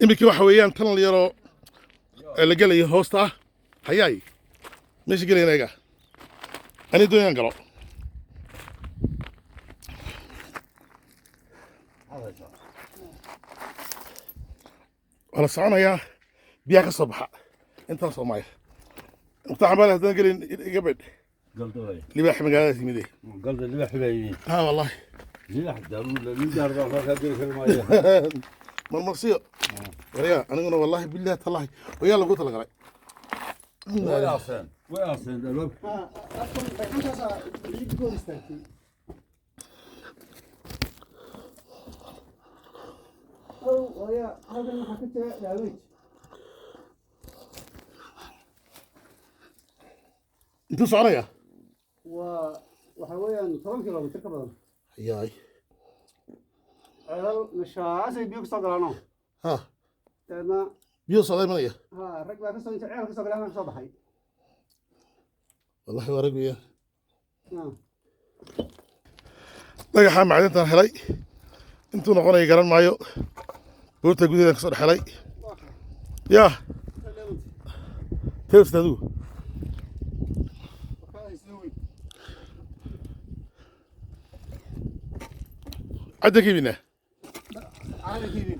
Iminka waxa weeyaan tunnel yaroo la gelayo hoosta ah. Hayaay, meesha gelayna eega. Ani doonayaan galo. Waa la soconayaa, biyaha ka soo baxa intaasoo mayl. Mukhtaar Xambaal, haddaan gelin iga bedh. Galda. Libaax magaaladaas yimide. Galda libaax baa yimid. Ha, wallahi. Libaax nin daar baa kaa geli kari maayo. Marmarsiyo waryaa, aniguna wallahi billahi tallahi wayaa lagu talagalay. Way aaseen, way aaseen albaabka. Dhagxantaasaa ciidda ku hor istaagtay. Ow, oya, halkan waxaa ka jira daaweej. Intuu soconaya? Waa waxa weeyaan 10 kilomitir ka badan. Hayaay. Ceelal meshaasay biyo kasoo galaano. Ha. Dabeedna Biyo socday imanaya. Ha, rag baa kasoo inta ceel kasoo galay, halkan kasoo baxay. Wallahi waa rag weeyaan. Ha. Dhagaxa macdintaan helay intuu noqonaya garan maayo. Buurta gudaheedan kasoo dhex helay. Waa ka yaa teewsta adigu. Waa sida weyn. Cadda ka iibinaa. Caadi ka iibinaa.